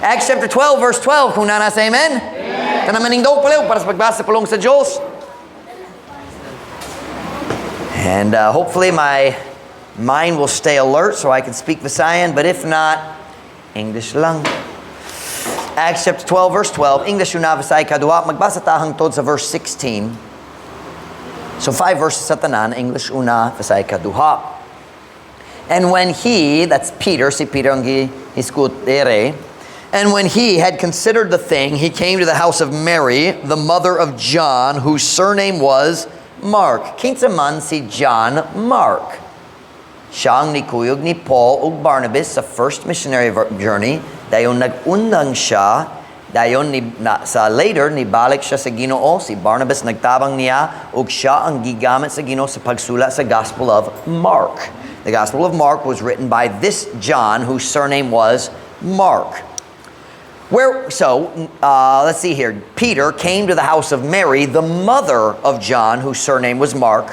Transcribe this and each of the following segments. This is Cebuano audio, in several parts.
Acts chapter 12, verse 12. Kung naa na, say amen. Amen. Tanan manindog palihog para sa pagbasa sa pulong sa Diyos. And hopefully my mind will stay alert so I can speak Visayan, but if not, English lang. Acts chapter 12, verse 12. English una, Visaya kaduha. Magbasa ta hangtod sa verse 16. So five verses sa tanan, English una, Visaya kaduha. And when he, that's Peter, si Peter ang gihisgot diri, and when he had considered the thing, he came to the house of Mary, the mother of John, whose surname was Mark. Kinsa man si John Mark? Siya ang nikuyog ni Paul ug Barnabas sa first missionary journey. Dayon nag-undang siya. Dayon ni, na, sa later, nibalik siya sa Ginoo. Si Barnabas nagtabang niya ug siya ang gigamit sa Ginoo sa pagsulat sa Gospel of Mark. The Gospel of Mark was written by this John, whose surname was Mark. So, let's see here. Peter came to the house of Mary, the mother of John, whose surname was Mark,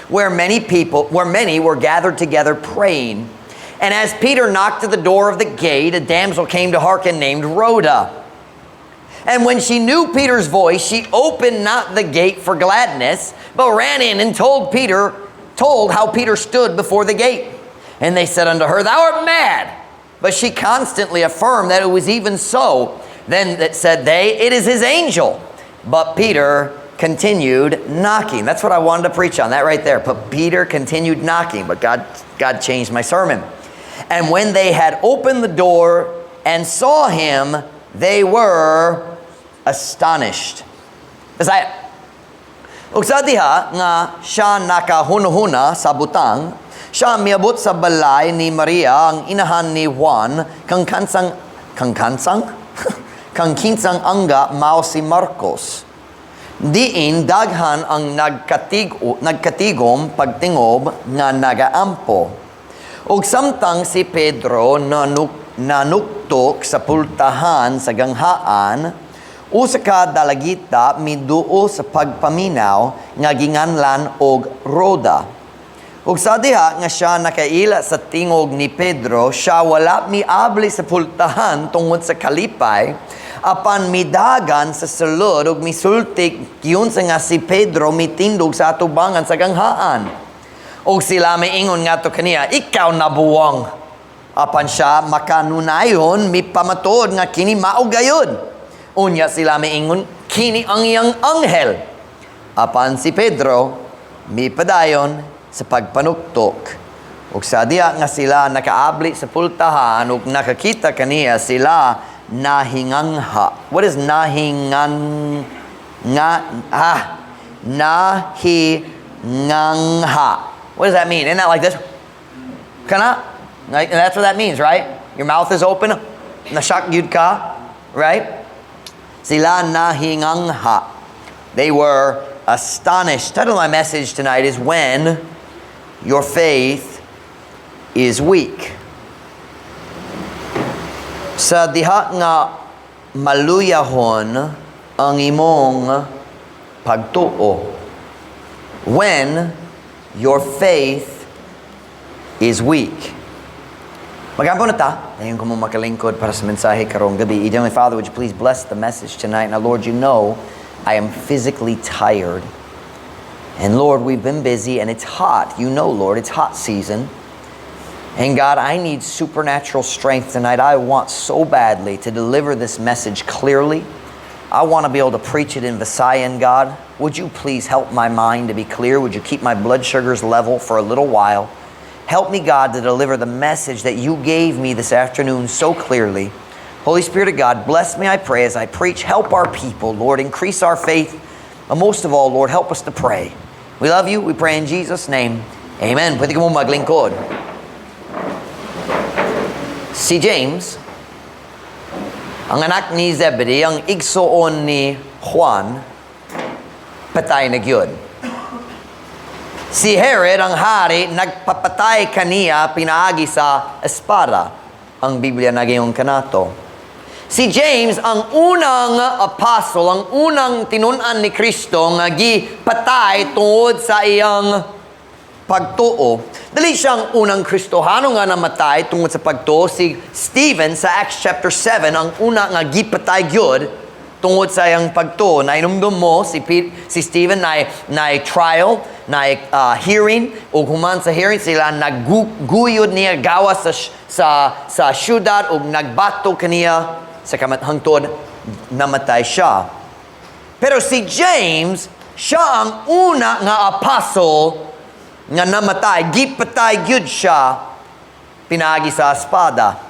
where many were gathered together praying. And as Peter knocked at the door of the gate, a damsel came to hearken named Rhoda. And when she knew Peter's voice, she opened not the gate for gladness, but ran in and told how Peter stood before the gate. And they said unto her, "Thou art mad." But she constantly affirmed that it was even so. Then that said they, "It is his angel." But Peter continued knocking. That's what I wanted to preach on, that right there. But Peter continued knocking, but God changed my sermon. And when they had opened the door and saw him, they were astonished. Bisaya. Ug sa diha nga siya nakahunahuna sa butang, siya miabot sa balay ni Maria ang inahan ni Juan kang kansang kang kinsang angga mao si Marcos. Diin daghan ang nagkatigom pagtingob nga nagaampo. Ug samtang si Pedro nanuktok sa pultahan sa ganghaan, usa ka dalagita miduol sa pagpaminaw nga ginganlan og Roda. Ug sa diha nga siya nakaila sa tingog ni Pedro, siya wala miabli sa pultahan tungod sa kalipay, apan midagan sa sulod ug misulti giunsa nga si Pedro mitindog sa atubangan sa ganghaan. Ug sila miingon ngadto kaniya, "Ikaw nabuwang." Apan siya makanunayon mipamatuod nga kini mao gayud. Unya sila miingon, "Kini ang iyang anghel." Apan si Pedro mipadayon sa pagpanuktok. Ug sa diha nga sila nakaabli sa pultahan ug nakakita kaniya, sila nahingangha. What is nahingan nga ah nahingangha? What does that mean? Isn't that like this? Kana? Like, that's what that means, right? Your mouth is open. Na-shock gyud ka, right? Sila nahingangha. They were astonished. Title of my message tonight is "When Your Faith is Weak." Sa diha nga maluyahon ang imong pagtuo. When your faith is weak. Magampo na ta. Dayon ko mo makalingkod para sa mensahe karong gabi. Heavenly Father, would you please bless the message tonight? Now, Lord, you know I am physically tired. And Lord, we've been busy and it's hot. You know, Lord, it's hot season. And God, I need supernatural strength tonight. I want so badly to deliver this message clearly. I want to be able to preach it in Visayan, God. Would you please help my mind to be clear? Would you keep my blood sugars level for a little while? Help me, God, to deliver the message that you gave me this afternoon so clearly. Holy Spirit of God, bless me, I pray, as I preach. Help our people, Lord. Increase our faith. But most of all, Lord, help us to pray. We love you. We pray in Jesus' name. Amen. Pwede ka mo maglingkod. Si James, ang anak ni Zebedee, ang igsuon ni Juan, patay na gyud. Si Herod, ang hari, nagpapatay kaniya pinaagi sa espada. Ang Biblia nagaingon kanato. Si James, ang unang apostle, ang unang tinun-an ni Kristo nga gipatay tungod sa iyang pagtuo. Dili siyang unang Kristohano nga namatay tungod sa pagtuo. Si Stephen sa Acts chapter 7 ang una nga gipatay gyud tungod sa iyang pagtuo. Nainumdum mo si Stephen na trial, na hearing, ug human sa hearing sila nagguyod niya gawas sa syudad ug nagbato kaniya sa kamat hangtod namatay siya. Pero si James, siya ang una nga apostle nga namatay, gipatay gyud siya pinaagi sa espada.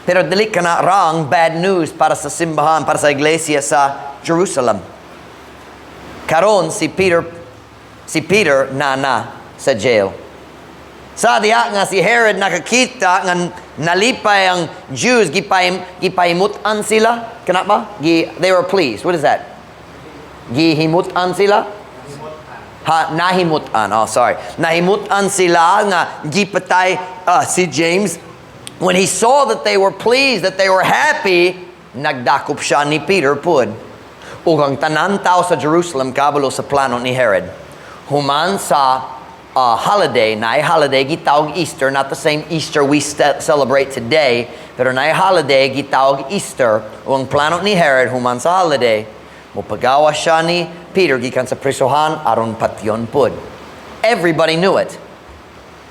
Pero dili kana rang bad news para sa simbahan, para sa iglesia sa Jerusalem. Karon si Peter nana sa jail. Sa diha nga si Herod nakakita nga nalipay ang Jews, gipahimutan sila, kana ba? They were pleased. What is that? Gihimutan sila? Ha, nahimutan. Oh, sorry. Nahimutan sila nga gipatay si James. When he saw that they were pleased, that they were happy, nagdakop siya ni Peter pud. Ug ang tanan tao sa Jerusalem kabalo sa plano ni Herod. Human sa holiday, naay holiday gitawag Easter, not the same Easter we celebrate today, pero naay holiday gitawag Easter. Ug ang plano ni Herod, human sa holiday, mopagawa siya ni Peter gikan sa prisohan aron patyon pud. Everybody knew it.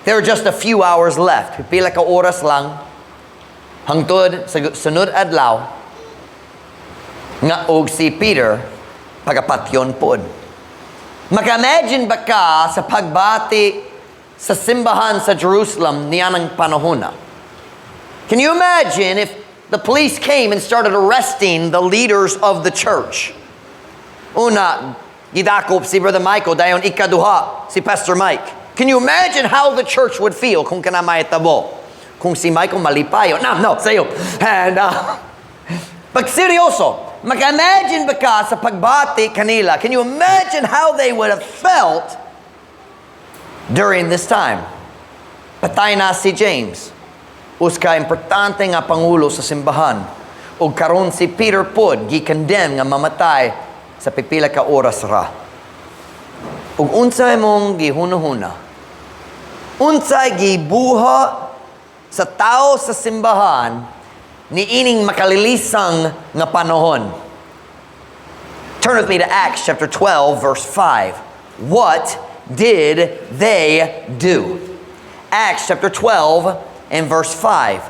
There were just a few hours left. Pila ka oras lang hangtod sa sunod adlaw nga og si Peter pagapatyon pod. Maka-imagine ba ka sa pagbati sa simbahan sa Jerusalem niyanang panahona? Can you imagine if the police came and started arresting the leaders of the church? Una, gidakop si Brother Michael, dayon ikaduha si Pastor Mike. Can you imagine how the church would feel kung kana mahitabo? Kung si Michael malipayo. No, sayo. And, pag seryoso, maka-imagine ba ka sa pagbati kanila? Can you imagine how they would have felt during this time? Patay na si James. Usa ka importante nga pangulo sa simbahan. Ug karon si Peter pod gi-condemn nga mamatay sa pipila ka oras ra. Ug unsay mong gihuna-huna? Unsay gibuhat sa tao sa simbahan ni ining makalilisang nga panahon? Turn with me to Acts chapter 12 verse 5. What did they do? Acts chapter 12 and verse 5.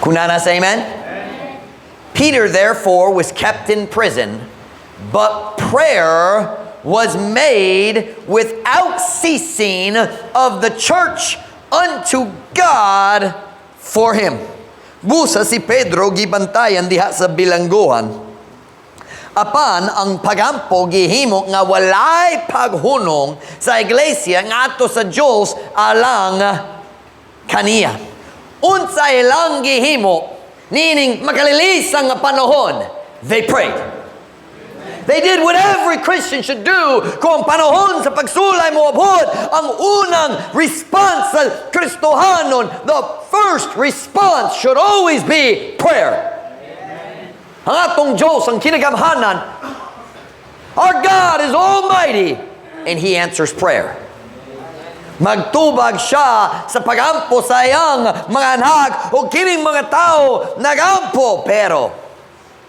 Kung naa na, say amen? Peter therefore was kept in prison, but prayer was made without ceasing of the church unto God for him. Busa si Pedro gibantayan diha sa bilangguan. Apan ang pagampo gihimo nga walay paghunong sa iglesia ngadto sa Dios alang kaniya. Unsa ilang gihimo niining makalilisang nga panahon? They prayed. They did what every Christian should do. Kung ang panahon sa pagsulay moabot, ang unang response sa Kristohanon, the first response should always be prayer. Ang atong Diyos, ang kinagamhanan, our God is almighty and He answers prayer. Magtubag siya sa pagampo sa iyang mga anak o kining mga tao nagampo, pero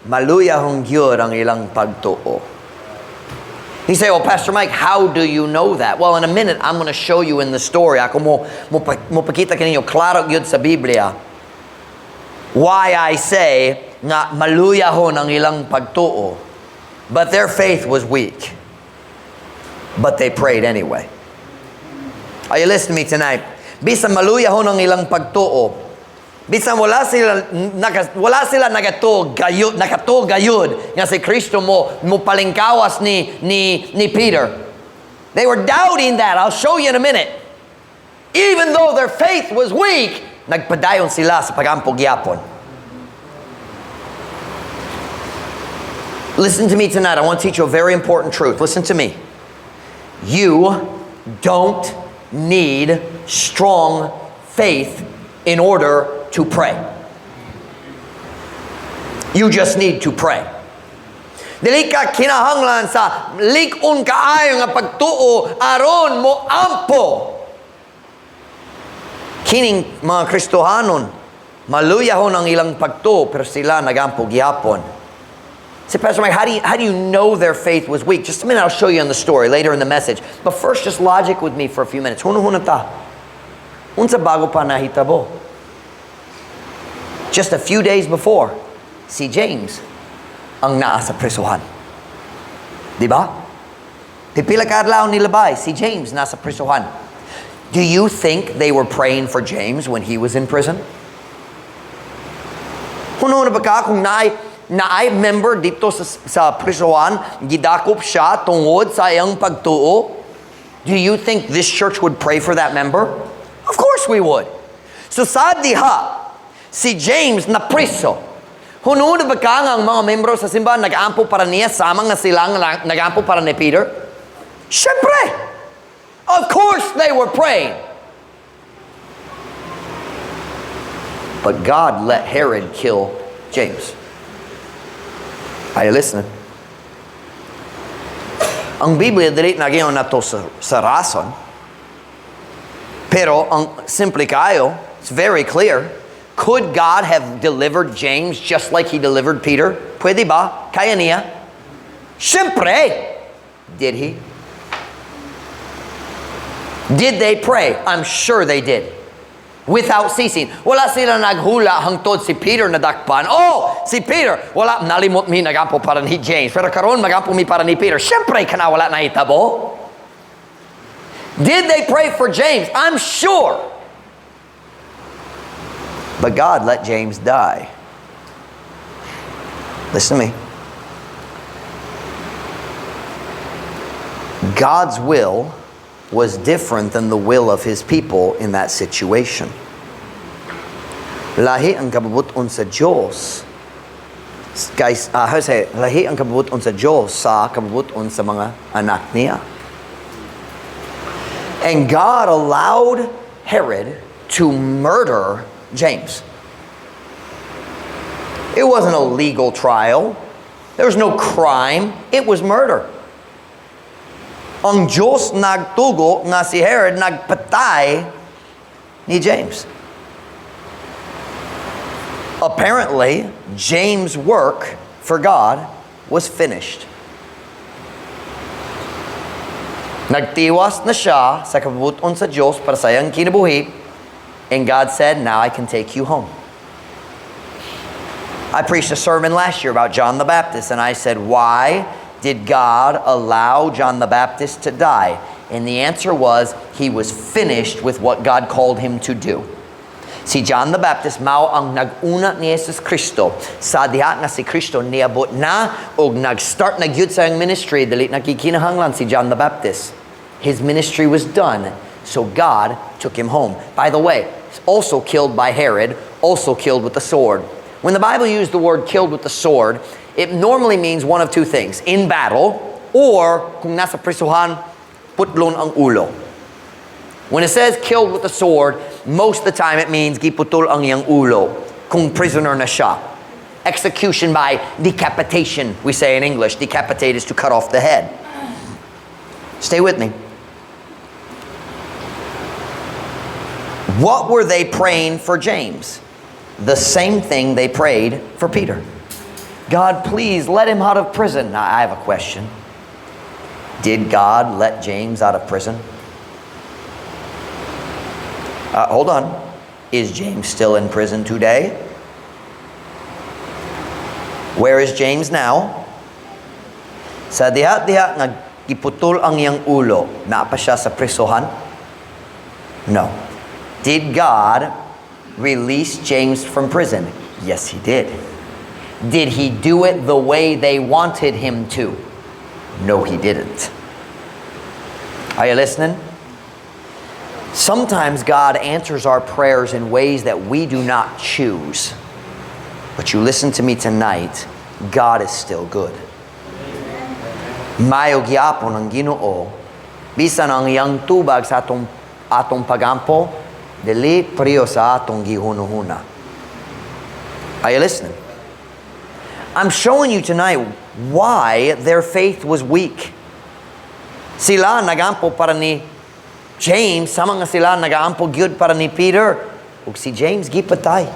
maluyahon gyud ang ilang pagtuo. You say, "Well, Pastor Mike, how do you know that?" Well, in a minute, I'm going to show you in the story. Ako mo pakita kaninyo, klaro gyud sa Biblia, why I say nga maluyahon ang ilang pagtuo. But their faith was weak. But they prayed anyway. Are you listening to me tonight? Bisan maluyahon ang ilang pagtuo, bisan wala sila nakatuo gayud nga si Kristo mo palingkawas ni Peter. They were doubting that. I'll show you in a minute. Even though their faith was weak, nagpadayon sila sa pagampo gyapon. Listen to me tonight. I want to teach you a very important truth. Listen to me. You don't need strong faith in order to pray. You just need to pray. Dili ka kinahanglan sa lig-on kaayo nga pagtuo aron mo ampo. Kining mga Kristohanon, maluyahon ang ilang pagtuo, pero sila nagampo gihapon. Say, "Pastor Mike, how do you know their faith was weak?" Just a minute, I'll show you in the story later in the message. But first, just logic with me for a few minutes. Hunahuna ta. Unsa bago pa nahitabo? Just a few days before, si James ang naa sa prisuhan. Di ba? Pipila ka adlaw nilabay, si James nasa prisuhan. Do you think they were praying for James when he was in prison? Hunahuna ba ka kung naay member didto sa prisuhan, gidakop siya tungod sa iyang pagtuo? Do you think this church would pray for that member? Of course we would. So sa diha, si James na priso. Hunahuna ba ka nga ang mga membro sa simbahan nag-ampo para niya sama nga sila nga nag-ampo para ni Peter? Siyempre! Of course they were praying. But God let Herod kill James. Are you listening? Ang Biblia dili nag-ingon nato sa rason. Pero ang simple kaayo, it's very clear. Could God have delivered James just like he delivered Peter? Pwede ba? Kaya niya? Siyempre! Did he? Did they pray? I'm sure they did. Without ceasing. Wala sila naghula hangtod si Peter nadakpan. Oh, si Peter! Wala, nalimot mi nagampo para ni James. Pero karon magampo mi para ni Peter. Siyempre, kana wala nahitabo. Did they pray for James? I'm sure. But God let James die. Listen to me. God's will was different than the will of his people in that situation. Lahi ang kabubut-on sa Diyos. Guys, how to say, lahi ang kabubut-on sa Diyos sa kabubut-on sa mga anak niya. And God allowed Herod to murder James. It wasn't a legal trial. There was no crime. It was murder. Ang Diyos nagtugo nga si Herod nagpatay ni James. Apparently, James' work for God was finished. Nagtiwas na siya sa kabubuton sa Diyos para sa iyang kinabuhi, and God said, "Now I can take you home." I preached a sermon last year about John the Baptist, and I said, "Why did God allow John the Baptist to die?" And the answer was, he was finished with what God called him to do. Si John the Baptist mao ang nag-una ni Jesus Kristo. Sa diha nga si Kristo niabot na og nag-start na gyud sa iyang ministry, dili nagkikinahanglan si John the Baptist. His ministry was done, so God took him home. By the way, also killed by Herod, also killed with the sword. When the Bible used the word "killed with the sword," it normally means one of two things: in battle, or kung nasa prisuhan, putlon ang ulo. When it says "killed with the sword," most of the time it means giputol ang iyang ulo kung prisoner na siya. Execution by decapitation, we say in English. Decapitate is to cut off the head. Stay with me. What were they praying for James? The same thing they prayed for Peter. "God, please let him out of prison." Now, I have a question. Did God let James out of prison? Hold on. Is James still in prison today? Where is James now? Sa diha-diha nga giputol ang iyang ulo, naa pa siya sa prisuhan? No. Did God release James from prison? Yes, he did. Did he do it the way they wanted him to? No, he didn't. Are you listening? Sometimes God answers our prayers in ways that we do not choose. But you listen to me tonight, God is still good. Mayo gyapon ang Ginoo, bisan ang iyang tubag sa atong pagampo, dili pareho sa atong gihunuhuna. Are you listening? I'm showing you tonight why their faith was weak. Sila nagampo para ni James, sama nga sila nagaampo gyud para ni Peter. Ug si James gipatay.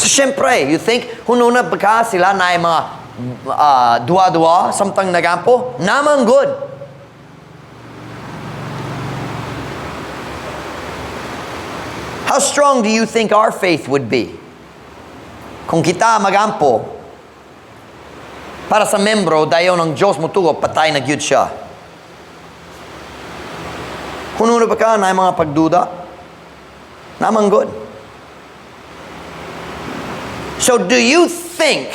So syempre, you think hununa ba sila na mga duwa-duwa samtang nagampo? Naa man gud. How strong do you think our faith would be kung kita magampo para sa membro, dayon ang Diyos motuo, patay na gyud siya? Hununa ba ka na mga pagduda? Naa man gud. So do you think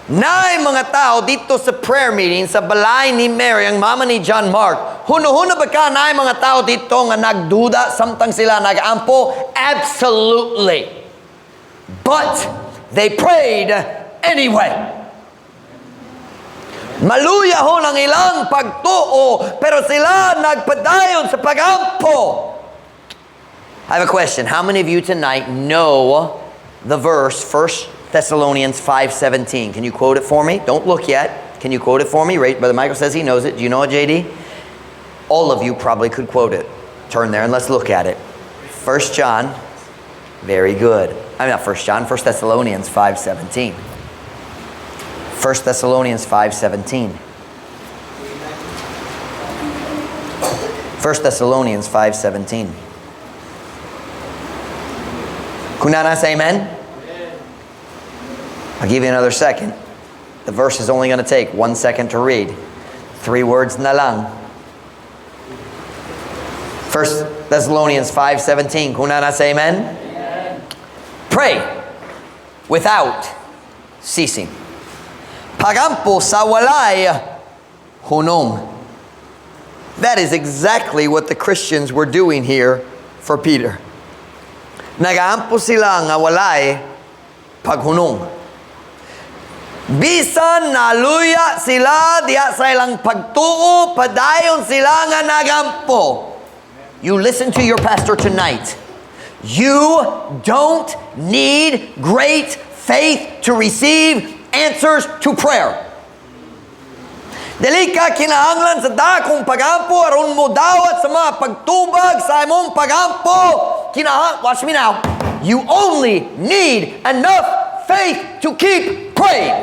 naay mga tao dito sa prayer meeting sa balay ni Mary, ang mama ni John Mark, huno-huno ba ka naay mga tao dito nga nagduda samtang sila nagampo? Absolutely. But they prayed anyway. Maluyahon ang ilang pagtuo, pero sila nagpadayon sa pagampo. I have a question. How many of you tonight know the verse 1 Thessalonians 5:17? Can you quote it for me? Don't look yet. Can you quote it for me? Right, Brother Michael says he knows it. Do you know it, JD? All of you probably could quote it. Turn there and let's look at it. 1 John, very good. I mean, not 1 John, 1 Thessalonians 5:17. 1 Thessalonians 5:17. 1 Thessalonians 5:17. Kung naa na, say amen. I'll give you another second. The verse is only going to take 1 second to read. Three words na lang. 1 Thessalonians 5:17. Kung naa na, say amen. Amen. Pray without ceasing. Pagampo sa walay hunong. That is exactly what the Christians were doing here for Peter. Nagaampo sila nga walay paghunong. Bisan naluya sila diya sa ilang pagtuo, padayon sila nga nagampo. You listen to your pastor tonight. You don't need great faith to receive answers to prayer. Dili ka kinahanglan sa dakong pagampo aron mo dawat sa mga pagtubag sa imong pagampo. Watch me now. You only need enough faith to keep praying.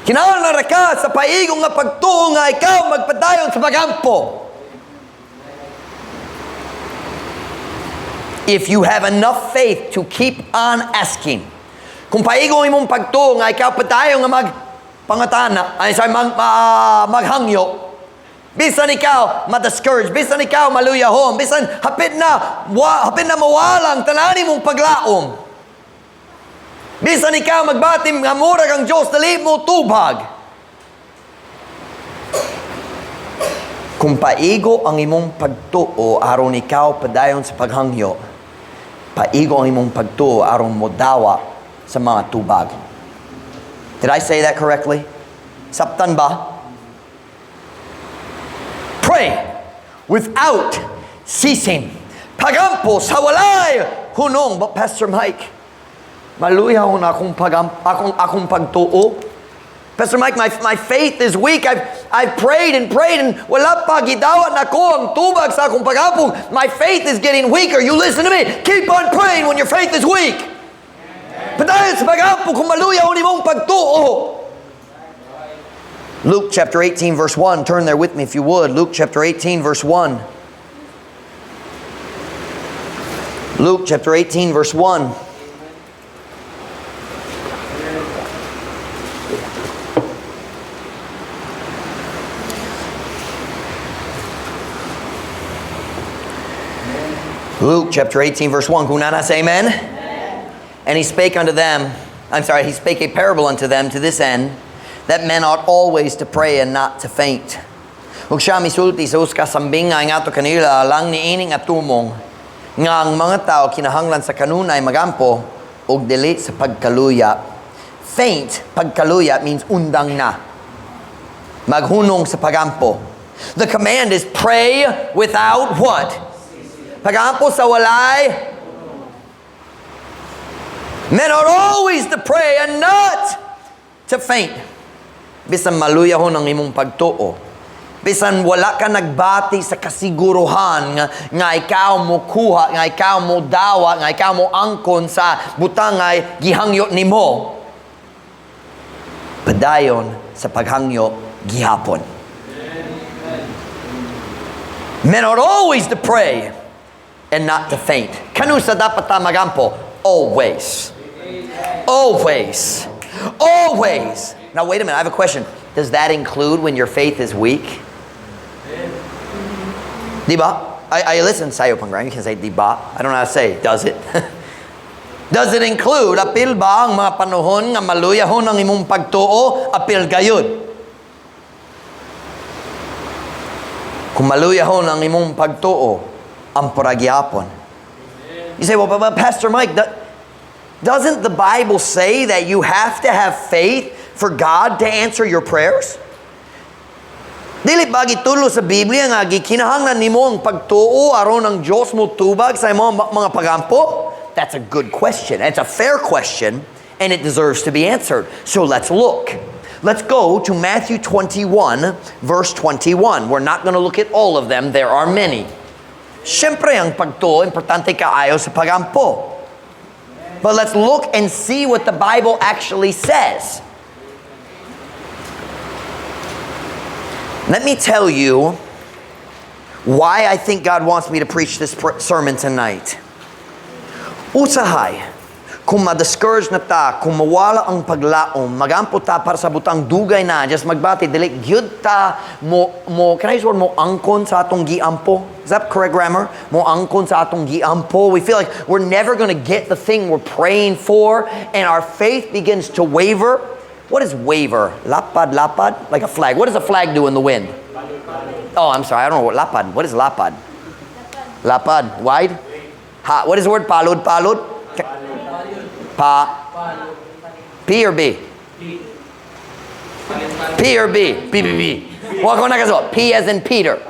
Kinahanglan ra ka sa paigo nga pagtuo nga ikaw magpadayon sa pagampo. If you have enough faith to keep on asking. Kung paigo imong pagtuo nga ikaw padayon nga mag pangatana, ay sorry, maghangyo. Bisan ikaw ma-discourage, bisan ikaw maluyahon, bisan hapit na mawalang tanan mong paglaom. Bisan ikaw magbati nga murag ang Diyos dili mo tubag. Kung paigo ang imong pagtuo aron ikaw padayon sa paghangyo, paigo ang imong pagtuo aron modawa sa mga tubag. Did I say that correctly? Saptan ba? Pray without ceasing. Pagampo sa walay hunong. But Pastor Mike, maluya na akong pagtuo. Pastor Mike, my faith is weak. I've prayed and prayed and wala pa gidawat nako ang tubag sa akong pagampo. My faith is getting weaker. You listen to me. Keep on praying when your faith is weak. Padayon sa pagampo kung maluya ang imong pagtuo. Luke chapter 18 verse 1. Turn there with me if you would. Luke chapter 18 verse 1. Luke chapter 18 verse 1. Luke chapter 18 verse 1. Kung naa na, say amen. Amen. And he spake unto them, I'm sorry, he spake a parable unto them to this end, that men ought always to pray and not to faint. Ug siya misulti sa usa ka sambinga ngadto kanila lang niini nga tumong nga ang mga tao kinahanglan sa kanunay magampo ug dili sa pagkaluya. Faint, pagkaluya means undang na. Maghunong sa pagampo. The command is pray without what? Pagampo sa walay. Men ought always to pray and not to faint. Bisan maluyahon ang imong pagtuo. Bisan wala ka nagbati sa kasiguruhan nga ikaw mo kuha, nga ikaw mo dawa, nga ikaw mo angkon sa butang nga gihangyo nimo. Padayon sa paghangyo gihapon. Men ought always to pray and not to faint. Kanusa dapat ta magampo? Always. Always. Always. Now wait a minute, I have a question. Does that include when your faith is weak? Di ba? I listen, sayo pang. You can say "di ba." I don't know how to say, "Does it?" Does it include, apil ba ang mga panahon nga maluyahon ang imong pagtuo? Apil gayud. Kung maluyahon ang imong pagtuo, ampora gyapon. You say, "Well, but Pastor Mike, doesn't the Bible say that you have to have faith for God to answer your prayers? Dili ba gitulo sa Biblia nga gikinahanglan nimo ang pagtuo aron ang Dios mo tubag sa imong mga pagampo?" That's a good question. It's a fair question, and it deserves to be answered. So let's look. Let's go to Matthew 21, verse 21. We're not going to look at all of them. There are many. Siyempre, ang pagtuo, importante kaayo sa pagampo. But let's look and see what the Bible actually says. Let me tell you why I think God wants me to preach this sermon tonight. Usahay, kung ma-discourage na ta, kung mawala ang paglaom, magampo ta para sa butang dugay na, just magbati, dili gyud ta mo, can I use the word "mo angkon" sa atong giampo? Is that correct grammar? Mo angkon sa atong giampo. We feel like we're never going to get the thing we're praying for, and our faith begins to waver. What is waver? Lapad, lapad? Like a flag. What does a flag do in the wind? Oh, I'm sorry. I don't know what lapad. What is lapad? Lapad. Wide? Ha, what is the word? Palod, palod? Pa. P or B? P or B? B, B, B. Wako na kaso. P as in Peter.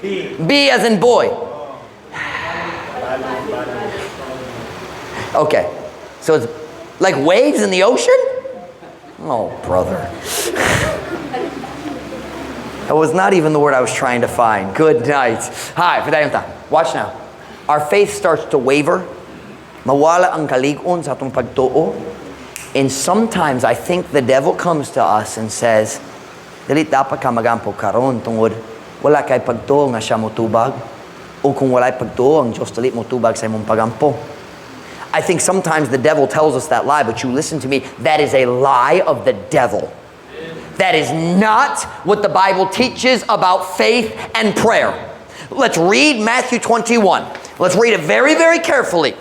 B as in boy. Okay. So it's like waves in the ocean? Oh, brother. That was not even the word I was trying to find. Good night. Hi, padayon ta. Watch now. Our faith starts to waver. Mawala ang kalig-on sa atong pagtuo. And sometimes I think the devil comes to us and says, "Dili dapat ka magampo karon tungod wala kay pagtuo nga siya motubag. O kung walay pagtuo, ang Diyos dili motubag sa imong pagampo." I think sometimes the devil tells us that lie, but you listen to me, that is a lie of the devil. That is not what the Bible teaches about faith and prayer. Let's read Matthew 21. Let's read it very, very carefully.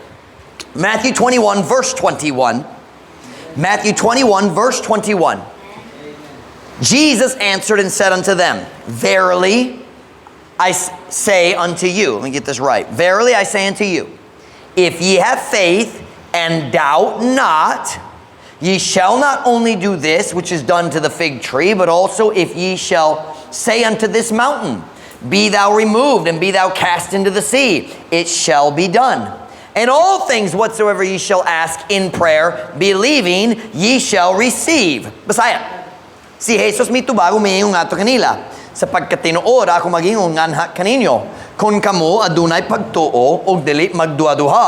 Matthew 21, verse 21. Matthew 21, verse 21. Jesus answered and said unto them, "Verily I say unto you," let me get this right. "Verily I say unto you, if ye have faith and doubt not, ye shall not only do this which is done to the fig tree, but also if ye shall say unto this mountain, 'Be thou removed and be thou cast into the sea,' it shall be done. And all things whatsoever ye shall ask in prayer, believing, ye shall receive." Bisaya. Si Jesus mitubag miingon ngadto kanila, "Sapagkat tinuod ako magingon nganha kaninyo, kung kamo adunay pagtuo og dili magduha-duha,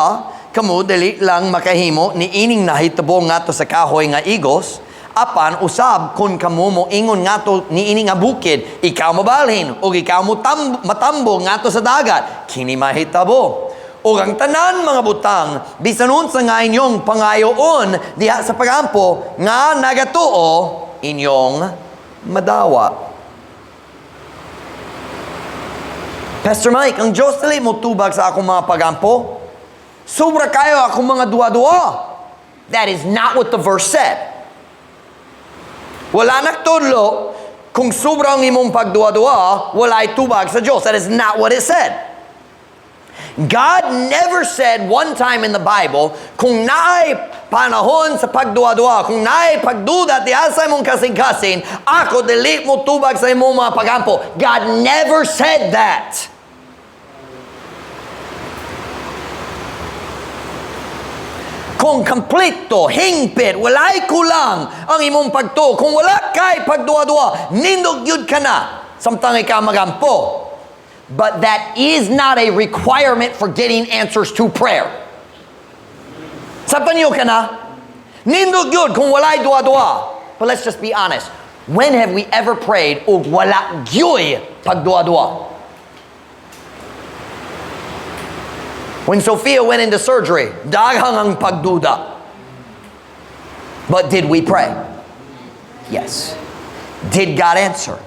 kamo dili lang makahimo ni ining nahitabo ngadto sa kahoy nga igos, apan usab kung kamo mo ingon ngadto ni ini nga bukid, 'Ikaw mabalhin ug ikaw mo matambo ngadto sa dagat,' kini mahitabo. Ug ang tanan mga butang bisan unsa nga inyong pangayoon diha sa pagampo nga nagatuo, inyong madawa." "Pastor Mike, ang Diyos dili mo tubag sa akong mga pagampo. Sobra kayo akong mga duwa-duwa." That is not what the verse said. Wala nagtudlo kung sobra ang imong pagduwa-duwa, wala'y tubag sa Diyos. That is not what it said. God never said one time in the Bible, kung naay panahon sa pagduwa-duwa, kung naay pagduda diha sa imong kasing-kasing, ako dili mo tubag sa imong mga pagampo. God never said that. Kung kompleto, hingpit, walay kulang ang imong pagtuo. Kung wala kay pagduwa-duwa, nindot gyud ka na samtang ikaw magampo. But that is not a requirement for getting answers to prayer. Sabtan niyo ka na? Nindot gyud kung walay duwa-duwa. But let's just be honest. When have we ever prayed ug wala gyuy pagduwa-duwa? When Sophia went into surgery, daghang ang pagduda. But did we pray? Yes. Did God answer?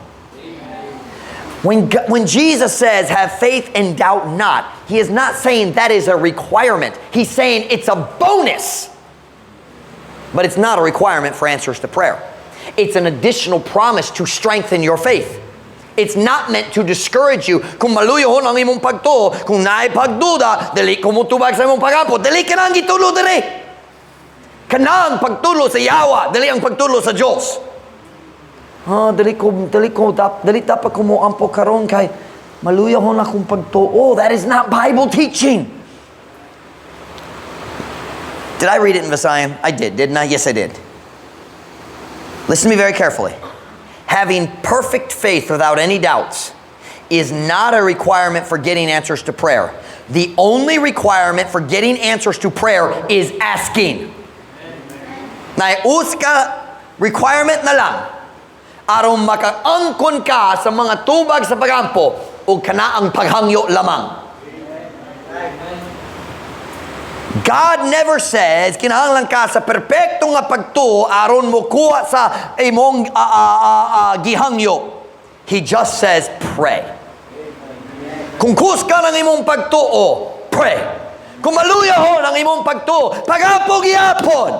When Jesus says, "Have faith and doubt not," he is not saying that is a requirement. He's saying it's a bonus. But it's not a requirement for answers to prayer. It's an additional promise to strengthen your faith. It's not meant to discourage you. Kung maluyahon ang imong pagtuo, kung naay pagduda, dili ko motubag sa imong pagampo, dili ka nang gitulo diri. Kanang pagtulo sa yawa, dili ang pagtulo sa Diyos. Ah, dili dapat ko mo ampo karon kay maluyahon akong pagtuo. That is not Bible teaching. Did I read it in Visayan? I did, didn't I? Yes, I did. Listen to me very carefully. Having perfect faith without any doubts is not a requirement for getting answers to prayer. The only requirement for getting answers to prayer is asking. Naay usa ka requirement na lang aron makaangkon ka sa mga tubag sa pagampo ug kana ang paghangyo lamang. God never says, kinahanglan ka sa perpekto nga pagtuo aron mo kuha sa imong gihangyo. He just says, "Pray." Kung kusgan ang imong pagtuo, pray. Kung maluyahon ang imong pagtuo, pagampo gihapon.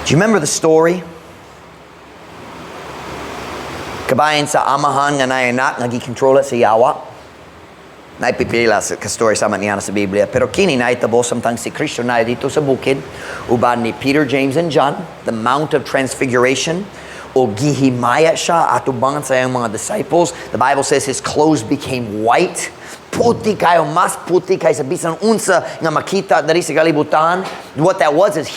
Do you remember the story? Kabahin sa amahan nga naay anak nga gikontrola sa yawa. Naay pipila sa ka-story sama niya sa Biblia. Pero kini nahitabo samtang si Kristo naa didto sa bukid uban ni Peter, James, and John, the Mount of Transfiguration, o gihimaya siya atubangan sa iyang mga disciples. The Bible says his clothes became white. Puti kayo, mas puti kaysa bisan unsa nga makita diri sa kalibutan. What that was is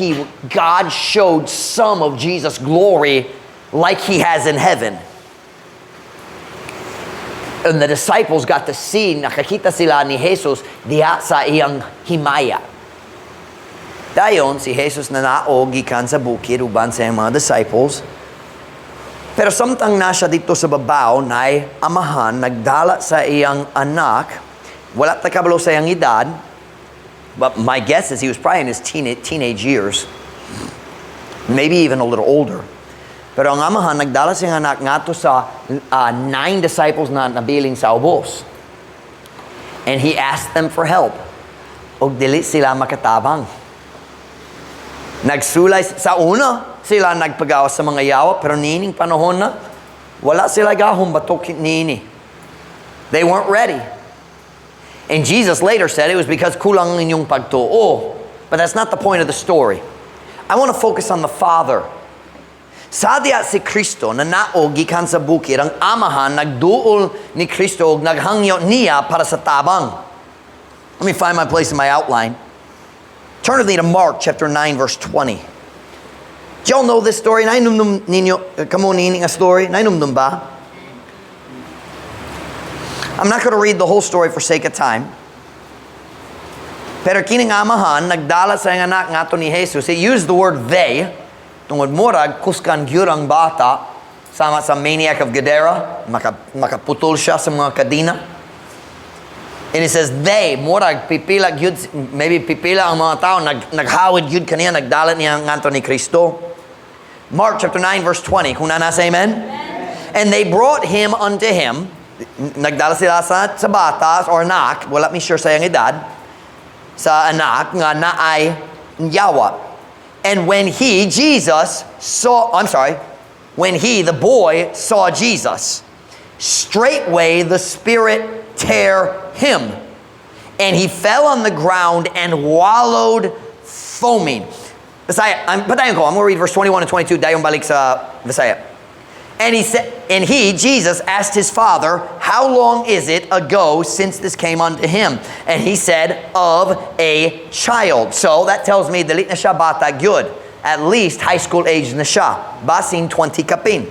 God showed some of Jesus' glory like he has in heaven. And the disciples got to see, nakakita sila ni Jesus diha sa iyang himaya. Dayon, si Jesus nanaog gikan sa bukid uban sa iyang mga disciples. Pero samtang na siya didto sa babaw, naay amahan, nagdala sa iyang anak, wala ta kabalo sa iyang edad, but my guess is he was probably in his teenage years, maybe even a little older. Pero ang amahan, nagdala sa iyang anak ngadto sa nine disciples na nabiling sa ubos. And he asked them for help. Og dili sila makatabang. Nagsulay sa una, sila nagpagawas sa mga yawa, pero niining panahon na, wala sila gahom batok niini. They weren't ready. And Jesus later said it was because kulang ang inyong pagtuo. But that's not the point of the story. I want to focus on the Father. Sa diha si Kristo nanaog gikan sa bukid, ang amahan nagduol ni Kristo ug naghangyo niya para sa tabang. Let me find my place in my outline. Turn with me to Mark chapter 9 verse 20. Do y'all know this story? Nainumdum ninyo, kamo nini nga story? Nainumdum ba? I'm not going to read the whole story for sake of time. Pero kining amahan, nagdala sa iyang anak ngadto ni Jesus. He used the word "they." Tungod murag, kusgan gyud ang bata. Sama sa maniac of Gadara, makaputol siya sa mga kadina. And it says they, murag, pipila gyud, maybe pipila ang mga tao, naghawid gyud kaniya, nagdala niya ngadto ni Kristo. Mark chapter 9 verse 20. Kung naa na, say amen. And they brought him unto him. Nagdala sila sa bata or anak, wala mi sure sa iyang edad, sa anak nga naay yawa. And when he, Jesus, saw, I'm sorry, when he, the boy, saw Jesus, straightway the Spirit tear him. And he fell on the ground and wallowed foaming. Bisaya, padayon ko, I'm going to read verse 21 and 22, dayon balik sa Bisaya. And he said, and he, Jesus, asked his father, "How long is it ago since this came unto him?" And he said, "Of a child." So that tells me dili na siya bata gyud. At least high school age na siya. Basin 20 kapin.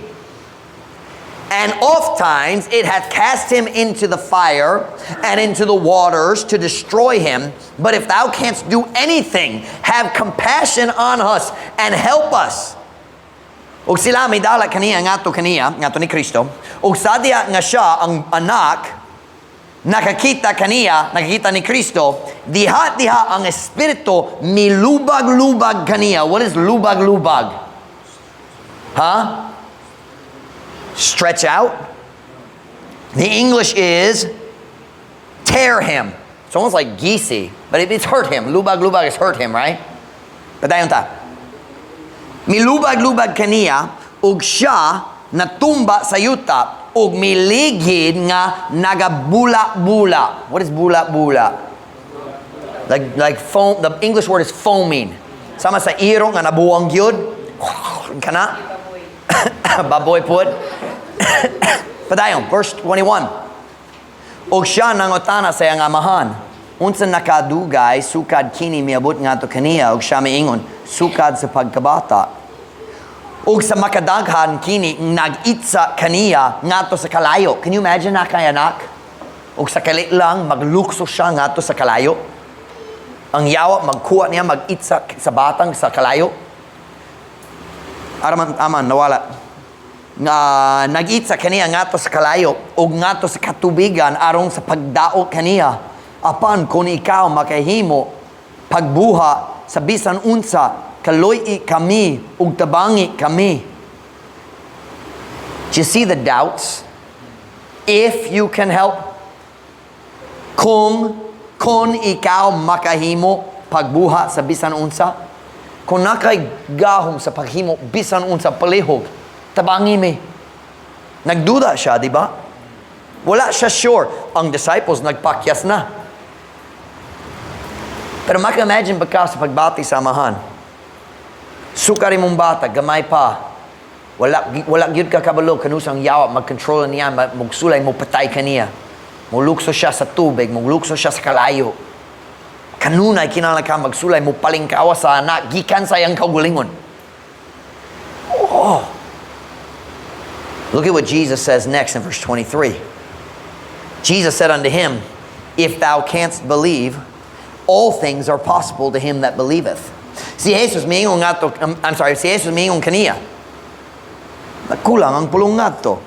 "And oft times it hath cast him into the fire and into the waters to destroy him. But if thou canst do anything, have compassion on us and help us." Ug sila midala kaniya ngadto kaniya, ngadto ni Kristo. Ug sa diha nga siya ang anak nakakita kaniya, nakakita ni Kristo, diha diha ang espiritu milubag-lubag kaniya. What is lubag-lubag? Huh? Stretch out? The English is tear him. It's almost like gisi, but it's hurt him. Lubag-lubag is hurt him, right? Padayon ta. Milubag-lubag kaniya ug siya natumba sa yuta ug miligid nga nagabula-bula. What is bula-bula? Like foam, the English word is foaming. Sama sa iro nga nabuwang gyud. Kana? Baboy pud. Padayon, verse 21. Ug siya nangutana sa iyang amahan, "Unsa nakadugay sukad kini miabot ngadto kaniya?" Ug siya miingon, "Sukad sa pagkabata. Ug sa makadaghan kini nag-itsa kaniya ngadto sa kalayo." Can you imagine na kay anak? Ug sa kalit lang maglukso siya ngadto sa kalayo. Ang yawa magkuha niya, mag-itsa sa batang sa kalayo. Araman aman nawala. Nga nag-itsa kaniya ngadto sa kalayo ug ngadto sa katubigan aron sa pagdaot kaniya. "Apan kung ikaw makahimo pagbuha sa bisan unsa, kaloy kami ug tabangi kami." Do you see the doubts? If you can help. Kung ikaw makahimo pagbuha sa bisan unsa, kung naa kay gahom sa paghimo bisan unsa palihog, tabangi mi. Nagduda siya, di ba? Wala siya sure. Ang disciples nagpakyas na. Pero maka-imagine ba ka sa pagbati sa amahan? Sukad imong bata, gamay pa. Wala gyud ka kabalo kanusang yawa mag-control niya, magsulay mo patay kaniya. Mulukso siya sa tubig, mulukso siya sa kalayo. Kanunay kinahanglan ka magsulay mo palingkawa sa anak gikan sa iyang kaugalingon. Oh. Look at what Jesus says next in verse 23. Jesus said unto him, "If thou canst believe, all things are possible to him that believeth." Si Jesus miingon ngadto, I'm sorry, si Jesus miingon kaniya. Kulang ang pulong ngadto.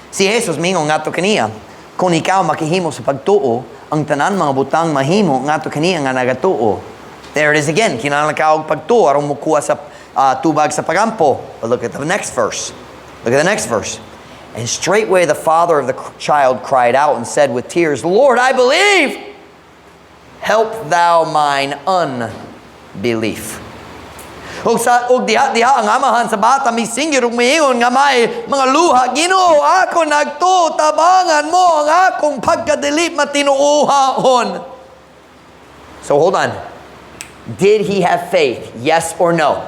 Si Jesus miingon ngadto kaniya, "Kung ikaw makahimo sa pagtuo, ang tanan mga butang mahimo ngadto kaniya nga nagatuo." There it is again. Kinahanglan ka og pagtuo aron mokuha sa tubag sa pagampo. But look at the next verse. Look at the next verse. And straightway the father of the child cried out and said with tears, "Lord, I believe. Help thou mine unbelief." Ug diha diha ang amahan sa bata misingir ug miingon nga may mga luha, "Ginoo, ako nagtuo, tabangan mo ang akong pagkadili matinuohaon." So hold on. Did he have faith? Yes or no?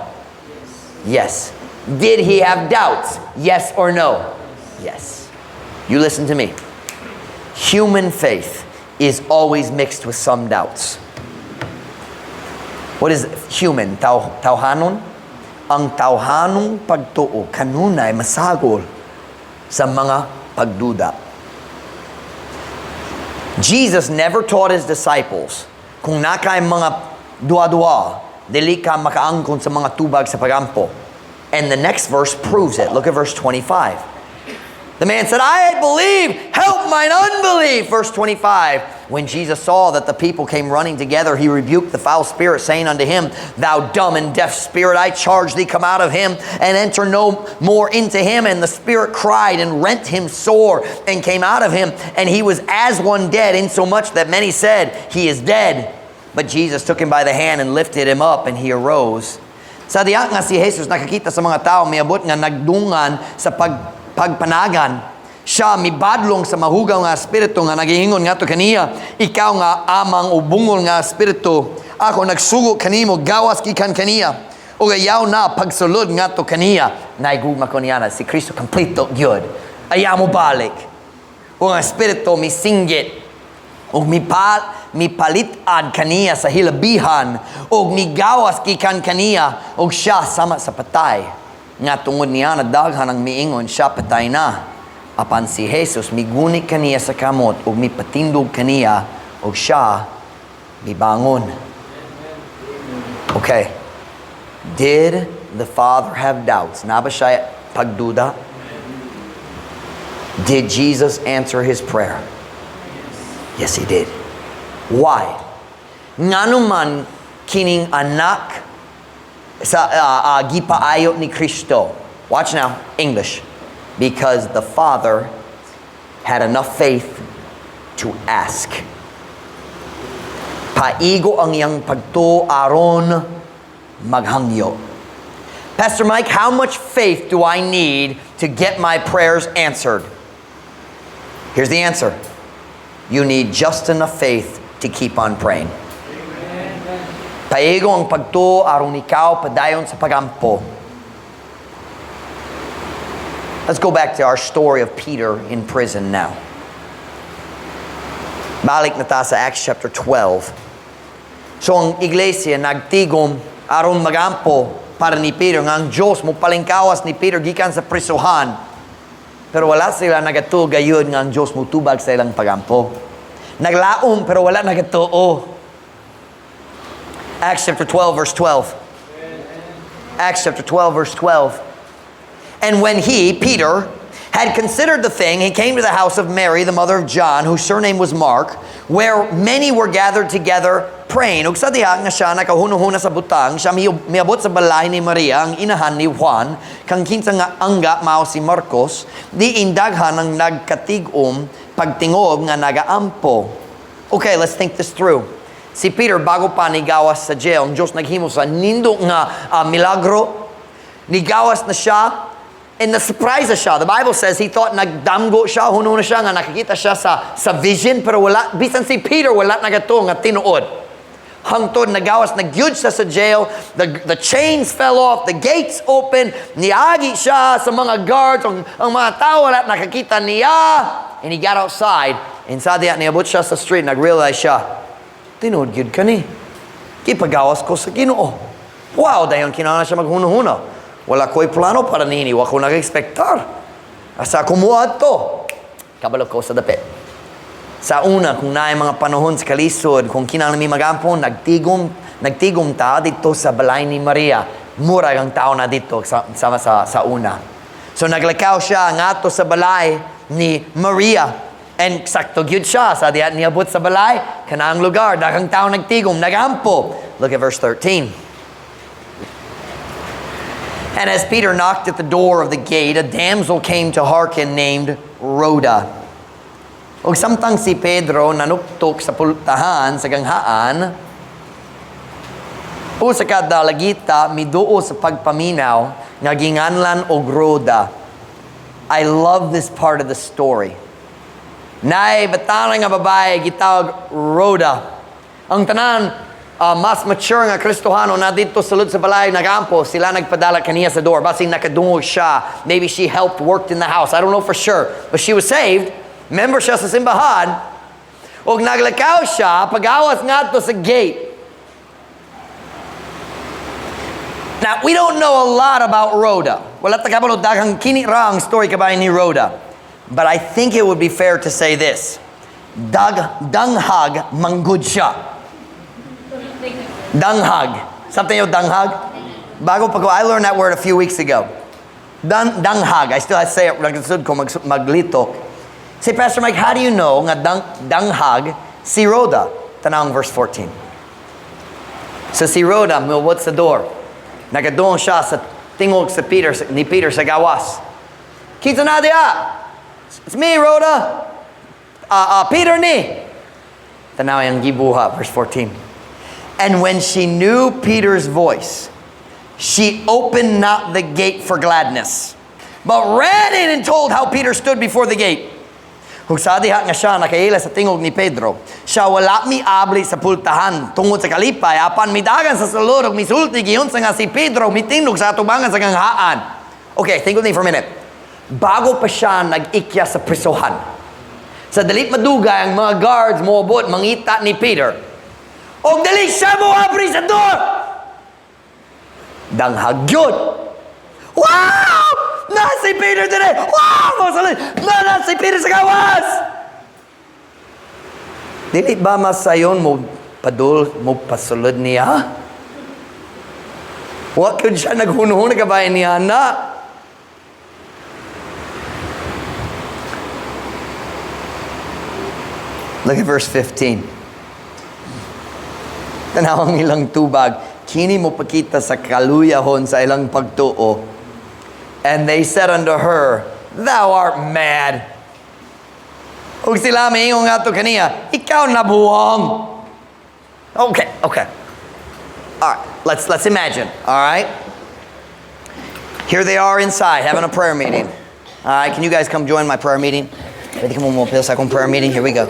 Yes. Did he have doubts? Yes or no? Yes. You listen to me. Human faith is always mixed with some doubts. What is human? Tawhanon? Ang tawhanong pagtuo kanunay masagol sa mga pagduda. Jesus never taught his disciples, kung naa kay mga duwa-duwa, dili ka makaangkon sa mga tubag sa pagampo. And the next verse proves it. Look at verse 25. The man said, "I believe, help mine unbelief." Verse 25. When Jesus saw that the people came running together, he rebuked the foul spirit, saying unto him, "Thou dumb and deaf spirit, I charge thee, come out of him and enter no more into him." And the spirit cried and rent him sore and came out of him. And he was as one dead, insomuch that many said, "He is dead." But Jesus took him by the hand and lifted him up, and he arose. Sa diha nga si Jesus nakakita sa mga tao miabot nga nagdungan sa pagpanagan, siya mibadlong sa mahugaw nga espiritu nga nagiingon ngadto kaniya, "Ikaw nga amang o bungol nga espiritu, ako nagsugo kanimo, gawas gikan kaniya." Ug ayaw na pagsulod ngadto kaniya. Naay gugma ko niana. Si Kristo kompleto gyud. Ayaw mo balik. Ug ang Espiritu misinggit ug mipalit-ad kaniya sa hilabihan ug migawas gikan kaniya ug siya sama sa patay nga tungod niya na daghan ang miingon siya patay na. Apan si Jesus miguni kaniya sa kamot ug mipatindog kaniya ug siya mibangon. Okay. Did the Father have doubts? Naa ba siya pagduda? Did Jesus answer his prayer? Yes, he did. Why? Ngano man kining anak sa gipaayo ni Kristo? Watch now, English. Because the Father had enough faith to ask. Paigo ang iyang pagtuo aron maghangyo. "Pastor Mike, how much faith do I need to get my prayers answered?" Here's the answer. You need just enough faith to keep on praying. Paigo ang pagtuo aron ikaw padayon sa pagampo. Let's go back to our story of Peter in prison now. Balik na ta sa Acts chapter 12. So ang iglesia nagtigom aron magampo para ni Peter nga ang Diyos mo palingkawas ni Peter gikan sa prisuhan. Pero wala sila nagatuo gayud nga ang Diyos mo tubag sa ilang pagampo. Naglaom pero wala nagatuo. Acts chapter 12 verse 12. Acts chapter 12 verse 12. "And when he, Peter, had considered the thing, he came to the house of Mary, the mother of John, whose surname was Mark, where many were gathered together praying." Ug sa diha nga siya nakahunuhuna sa butang, siya miabot sa balay ni Maria, ang inahan ni Juan, kang kinsa nga angga mao si Marcos, diin daghan ang nagkatig-om pagtingob nga nagaampo. Okay, let's think this through. Si Peter, bago pa nigawas sa jail, ang Diyos naghimo sa nindot nga milagro. Nigawas na siya, and na-surprise na siya. The Bible says he thought nagdamgo siya, huno na siya, nga nakikita siya sa vision, pero wala, bisan si Peter, wala nagatuo nga tinuod. Hangtod nagawas na gyud siya sa jail, the chains fell off, the gates open, niagi siya sa mga guards, ang mga tao wala nakakita niya, and he got outside, and sa diha niabot siya sa street, nag-realize siya, "Tinuod gyud kani. Gipagawas ko sa Ginoo. Wow," dayon kinahanglan siya maghuno-huno. "Wala ko'y plano para nini, wa ko nag-expectar. Asa ko muadto? Kabalo ko sa dapit." Sa una, kung naay mga panahon sa kalisod, kung kinahanglan mi magampo, nagtigom ta didto sa balay ni Maria. Mura ang tao na didto sa una. So naglakaw siya ngadto sa balay ni Maria. And sakto gyud siya sa diha niabot sa balay, kanang lugar, daghang tao nagtigom, nagampo. Look at verse 13. "And as Peter knocked at the door of the gate, a damsel came to hearken named Rhoda." Ug samtang si Pedro nanuktok sa pultahan sa ganghaan, usa ka dalagita miduo sa pagpaminaw nga ginganlan og Rhoda. I love this part of the story. Naay batanon nga babae gitawag Rhoda. Ang tanan mas mature nga Kristohano na didto sulod sa balay nagampo, sila nagpadala kaniya sa door. Basing nakadungog siya. Maybe she helped, worked in the house. I don't know for sure. But she was saved. Member siya sa simbahan. Og naglakaw siya pagawas ngadto sa gate. Now, we don't know a lot about Rhoda. Wala ta kabalo daghang, kini ra ang story kabahin ni Rhoda. But I think it would be fair to say this. Danghag manggud siya. Danghag. Something yung danghag? Bago pa ko, I learned that word a few weeks ago. Danghag. I still have to say it. Nagsusud ko maglitok. Say, "Pastor Mike, how do you know nga danghag si Rhoda?" Tan-awang verse 14. So si Rhoda, what's the door? Nagadungog siya sa tingog sa Peter, ni Peter sa gawas. "Kinsa na diha? It's me, Rhoda. Peter ni." Tanaw ang gibuhat, verse 14. "And when she knew Peter's voice, she opened not the gate for gladness, but ran in and told how Peter stood before the gate." Ug sa diha nga siya nakaila sa tingog ni Pedro, siya wala miabli sa pultahan tungod sa kalipay, apan midagan sa sulod ug misulti giunsa nga si Pedro mitindog sa atubangan sa ganghaan. Okay, think with me for a minute. Bago pa siya nag-ikya sa prisohan, sa dili madugay ang mga guards moabot mangita ni Peter. Og dili siya moabri sa door. Danghag gyud. Wow! Na si Peter dire! Wow! Mosulod! Na si Peter sa gawas! Dili ba masayon mo padul mo pasulod niya? Wa gyud siya naghunhun kabahin niya na. Look at verse 15. Tanaw ang ilang tubag, kini mo pakita sa kaluyahon sa ilang pagtuo. And they said unto her, "Thou art mad." Ug sila miingon ngadto kaniya, "Ikaw nabuang." Okay. All right, let's imagine, all right? Here they are inside having a prayer meeting. All right, can you guys come join my prayer meeting? Pwede ka mo moapil sa akong prayer meeting? Here we go.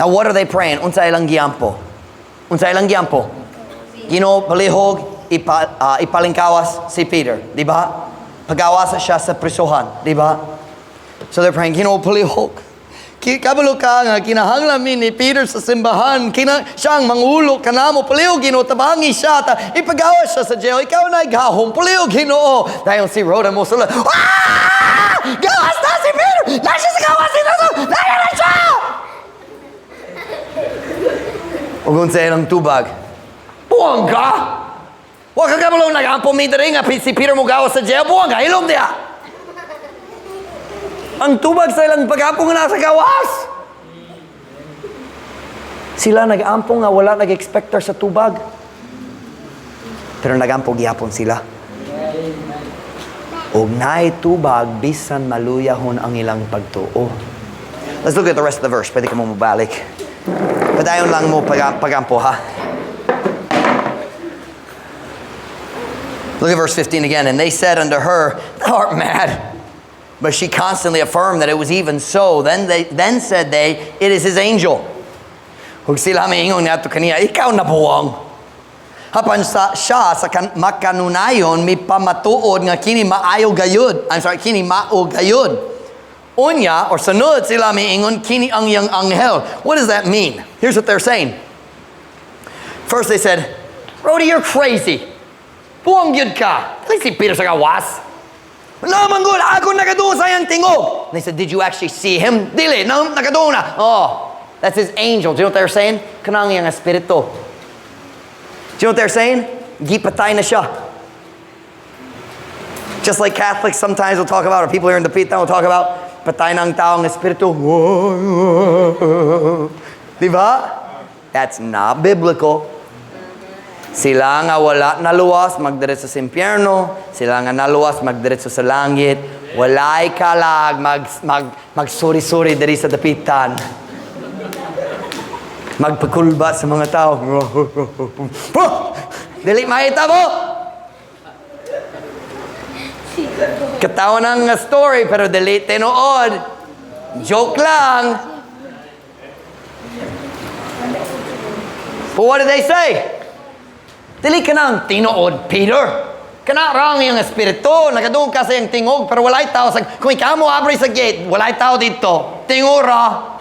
Now, what are they praying? Unsa ilang giampo? Unsa ilang giampo? Ginoo, palihog, ipalingkawas si Peter. Di ba? Pagawas siya sa prisuhan. Di ba? So they're praying, "Ginoo, palihog. Kabalo ka nga, kinahanglan mi ni Peter sa simbahan. Siya ang mangulo kanamo. Palihog, Ginoo, tabangi siya. Ta, ipagawas siya sa jail. Ikaw na gahom. Palihog, Ginoo." Dayon si Rhoda mosulod. "Ah! Gawas na si Peter! Na siya sa gawas! Na na siya!" Ug unsa ilang tubag? "Buang ka! Wa ka kabalo nag-ampo mi diri nga si Peter mo gawas sa jail. Buang ka, hilom diha!" Ang tubag sa ilang pag-ampo nga nasa gawas. Sila nag-ampo nga wala nag-expectar sa tubag. Pero nag-ampo gihapon sila. Og naay tubag bisan maluyahon ang ilang pagtuo. Let's look at the rest of the verse. Pwede ka mo mabalik. Padayon lang mo pag-ampo, ha? Look at verse 15 again. And they said unto her, "Thou art mad." But she constantly affirmed that it was even so. Then said they, "It is his angel." Ug sila miingon ngadto kaniya, "Ikaw nabuang." Apan sa siya sa makanunayon mipamatuod nga kini maayo gayud. I'm sorry, kini mao gayud. Unya or sunod sila miingon, "Kini ang iyang anghel." What does that mean? Here's what they're saying. First they said, "Rody, you're crazy. Buang gyud ka. Dili si Peter sa gawas. No, manggol, ako nakadungog sa iyang tingog." And they said, "Did you actually see him?" "Dili, no, nakadungog na." "Oh, that's his angel." Do you know what they're saying? "Kanang iyang espiritu." Do you know what they're saying? Gipatay na siya. Just like Catholics sometimes will talk about, or people here in Dapitan will talk about, patay na ang taong espiritu. Di ba? That's not biblical. Sila nga wala naluwas, magdiretso sa impyerno. Sila nga naluwas, magdiretso sa langit. Walay kalag, magsuri-suri diri sa Dapitan. Magpakulba sa mga tao. Dili mahitabo! Katawa ng story, pero dili tinuod. Joke lang. But what did they say? "Dili ka nang tinuod, Peter. Kana ra ang iyang espiritu. Nakadungog ka sa iyang tingog, pero walay tao. Kung ikaw mo abri sa gate, walay tao dito. Tingog ra."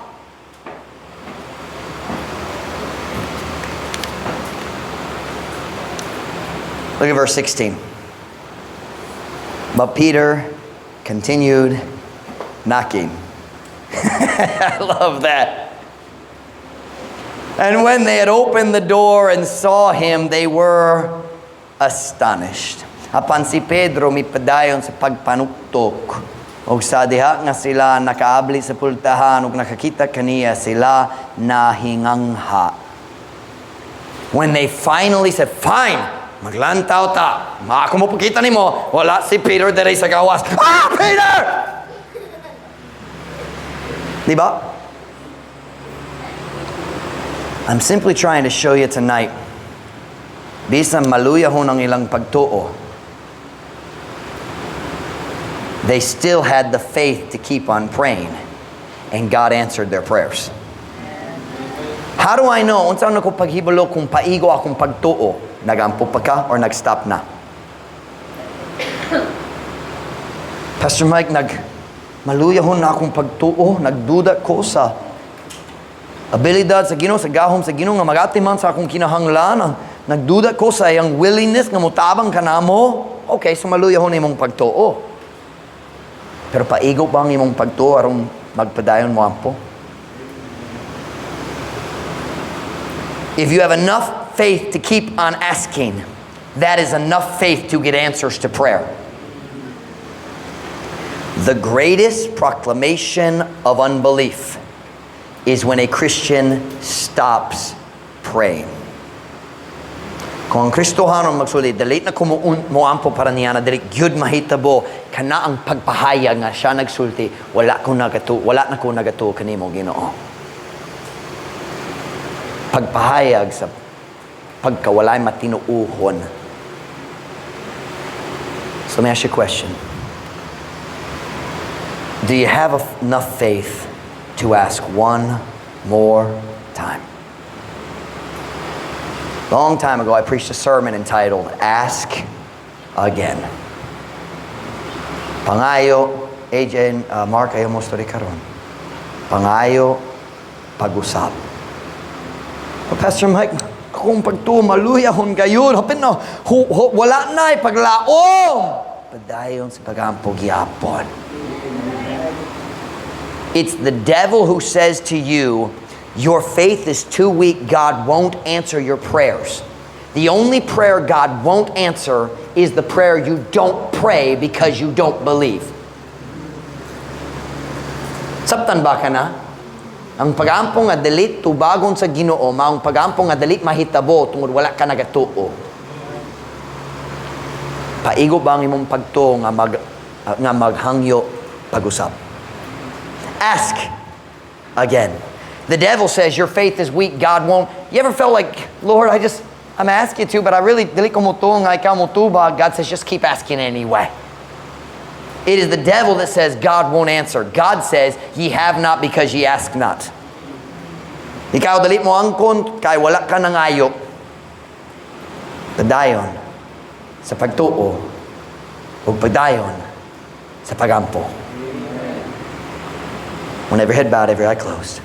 Look at verse 16. But Peter continued knocking. I love that. And when they had opened the door and saw him, they were astonished. Apan si Pedro mipadayon sa pagpanuktok. Og sa diha nga sila nakaabli sa pultahan ug nakakita kaniya, sila nahingangha. When they finally said, "Fine, maglantaw ta. Maako mo pakita nimo, wala si Peter diri sa gawas." Ah, Peter! Di ba? I'm simply trying to show you tonight, bisan maluyahon ang ilang pagtuo, They still had the faith to keep on praying, and God answered their prayers. How do I know? Unsa na ko paghibalo kung paigo akong pagtuo? Nagampo pa ka or nag-stop na? Pastor Mike, nag maluyahon na akong pagtuo, nagduda ko sa abilidad sa Ginoo, sa gahom sa Ginoo nga magatiman sa akong kinahanglan. Nagduda ko sa iyang willingness nga motabang kanamo. Okay, so maluyahon imong pagtuo. Pero paigo ba ang imong pagtuo aron magpadayon mo ampo? If you have enough faith to keep on asking, that is enough faith to get answers to prayer. The greatest proclamation of unbelief is when a Christian stops praying. Kung ang Kristohanon magsulti, "Dili na ko moampo para niya na dili gyud mahitabo," kana ang pagpahayag nga siya nagsulti, "Wala na ko nagatuo kanimo, Ginoo." Pagpahayag sa pagkawalay matinuuhon. So let me ask you a question. Do you have enough faith to ask one more time? Long time ago, I preached a sermon entitled "Ask Again." Pangayo, AJ, Mark, ayaw mo story karon. Pangayo, pag-usab. "Oh, Pastor Mike, akong pagtuo, maluyahon gayud. Hapit na, wala na, paglaom." Padayon sa pagampo gyapon. It's the devil who says to you, "Your faith is too weak, God won't answer your prayers." The only prayer God won't answer is the prayer you don't pray because you don't believe. Sabtan ba ka na? Ang pagampo nga dili tubagon sa Ginoo, maong pagampo nga dili mahitabo tungod wala ka nagatuo. Paigo ba ang imong pagtuo nga maghangyo pag-usab? Ask again. The devil says your faith is weak, God won't. You ever felt like, "Lord, I'm asking you to, but I really, dili ko motuo nga ikaw motubag"? God says, "Just keep asking anyway." It is the devil that says God won't answer. God says, "Ye have not because ye ask not." Ikaw dili mo angkon, kay wala ka nangayo. Padayon sa pagtuo ug padayon sa pagampo. When every head bowed, every eye closed.